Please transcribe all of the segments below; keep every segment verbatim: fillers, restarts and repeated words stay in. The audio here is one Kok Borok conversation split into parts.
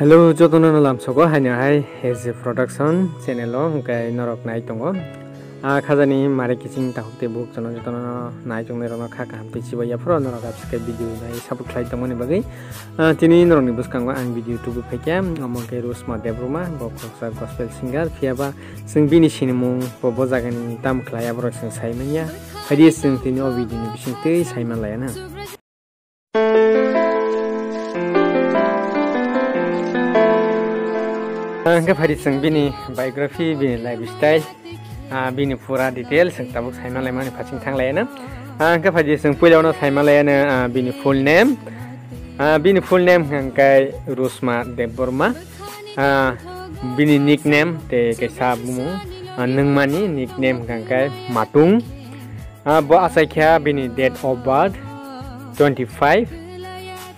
Hello, jotono no lamsogo haino hai A J Production channel o hwnkhe norok nai tongo. A khajani mare kiching takhuk tei bukhuk jono jotono no nai tongnai rokno kha kaham tei chibai yaphuru norok subscribe video nai support khlai tongmani bagwi. A tini norokni bwskango ang video tubu phaikha, omo khe Rosma Debbarma, bo khoroksa gospel singer, phiyaba chwng bini sinimung bo bo jagani tamo khlai aborok chwng sai manya. Phaidi chwng tini o video ni bisingtwi sai manlaiya na. Hwnkhe phaidi chwng bini biography, bini lifestyle, ah, bini pura details chwng tabuk saima laimani phasing thang laiyana. Ah, hwnkhe phaidi chwng puila no saima laiyana, ah, bini full name. Ah, bini full name hwnkhe Rosma Debbarma. Ah, bini nickname tei kaisa bumung, ah, Nwngmani, nickname hwnkhe Matung. Ah, bo achaikha bini date of birth twenty five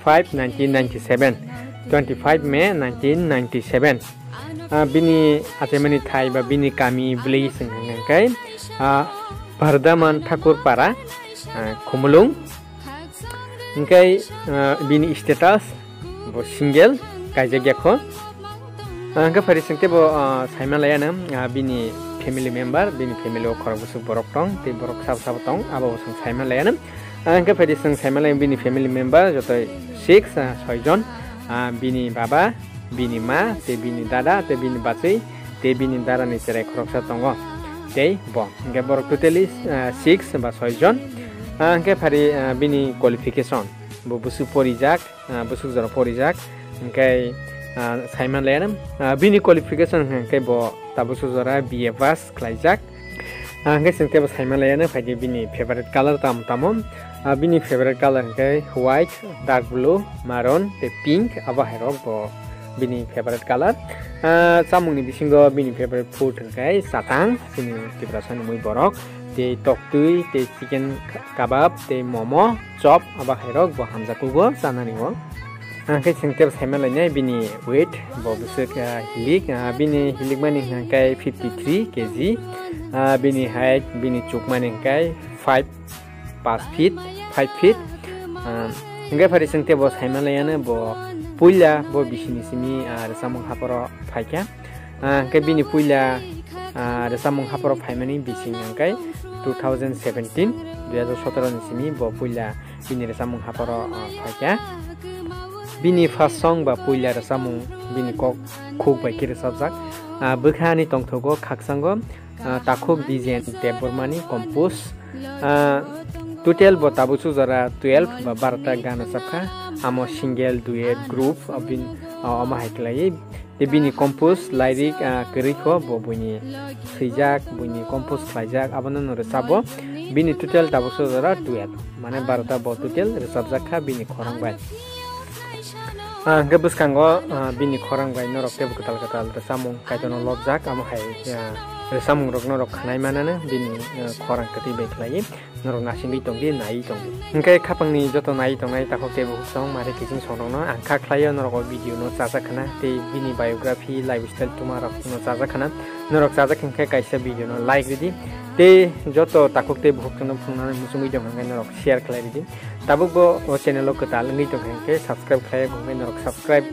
five nineteen ninety seven, twenty five May nineteen ninety seven. Ah, bini achaimani thai ba bini kami village hwnkhe, ah, Bardaman Thakurpara, ah, Khumulwng. Hwnkhe, ah, bini status bo single, kaijakya kho. Ah, hwnkhe phaidi chwng teibo, ah, saima laiyana, ah, bini family member, bini family o khorok bwswk borok tong, tei borok sabo sabo tong, abo bo chwng saima laiyana. Ah, hwnkhe phaidi chwng saima lai bini family member joto six, ah, soi jon, ah, bini baba, bini ma, tei bini dada, tei bini bachwi, tei bini dada ni cherai khoroksa tongo. Tei bo, hwnkhe borok totally, ah, six ba soi jon. Ah, hwnkhe phaidi, ah, bini qualification, bo bwswk porijak, ah, bwswk jora porijak, hwnkhe, ah, saima laiyana. Ah, bini qualification hwnkhe bo tabuk sujora B A pass khlaijak. Ah, hwnkhe chwng teibo saima laiyana, phaidi bini favorite color tamo tamo. Ah, bini favorite color hwnkhe white, dark blue, maroon tei pink, abo hai rok bo bini favorite color. Ah, chamungni bisingo bini favorite food hwnkhe chatang, chini Tiprasani mui borok, tei toktwi, tei chicken kabab, tei momo, chop, abo hai rok bo hamjakgo chanani o. Hwnkhe chwng teibo saima lainai bini weight, bo bwswk, ah, hilik, ah, bini hilikmani hwnkhe fifty three K G, ah, bini height, bini chukmani hwnkhe five, paanch feet, five feet. Ah, hwnkhe phaidi chwng teibo saima laiyana bo puila bo bisini simi, ah, rwchapmung hapharo phaikha. Ah, hwnkhe bini puila, ah, rwchapmung hapharo phaimani bising hwnkhe two thousand seventeen, dui hazar sotoro ni simi bo puila bini rwchapmung hapharo, ah, phaikha. Bini first song ba puila rwchapmung bini kok khuk bai khe rwchapjak. Ah, bwkhani tongthogo khakchango, ah, takhuk Dijen Debbarmani compose. Ah, total bo tabuk sujora twelve ba barota gan rwchapkha. Amo single, duet, group, ah, bin, ah, omo hai khlaiwi. Tei bini compose lyric, ah, kwrwi kho, bo buini swijak, buini compose khlaijak, abono no rwchabo. Bini total tabuk sujora twelve, mane barota bo total rwchapjak kha bini khorang bai. Ah, hwnkhe bwskango, ah, bini khorang bai norok teibo kwtal kwtal rwchapmung Kaitorno lobjak, amo hai, ah, rwchapmung rok norok khwnai manano bini, ah, khorang kwtwi bai khlaiwi. Norok nasingwi tongdi, naiwi tongdi. Hwnkhe khapangni joto naiwi tongnai takhuk tei bukhuk song mare kiching songrokno ang kha khlaio, norok o video no chajak khna tei bini biography, lifestyle twma rok no chajak khna. Norok chajak hinkhe kaisa video no like ridi. Tei joto takhuk tei bukhuk no phunuknani muchungwi tong hinkhe norok share khlai ridi. Tabuk bo o channel o kwtal wngwi tong hinkhe subscribe khlai hinkhe norok subscribe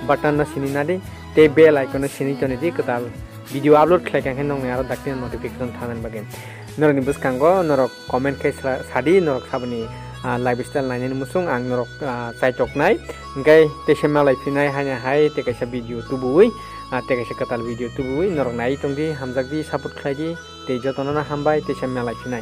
button no sini nadi tei bell icon no sini tonidi kwtal video upload khlai kha hinkhe nokni aro dakti notification thangnani bagwi. Norokni bwskango norok comment khe sa-, sadi, norok saboni, ah, lifestyle nainani muchung ang norok, ah, chaitoknai. Hwnkhe teisa malai phinai haino hai tei kaisa video tubuwi, ah, tei kaisa kwtal video tubuwi norok naiwi tongdi, hamjakdi, support khlaidi, tei jotono no hambai, teisa malai phinai.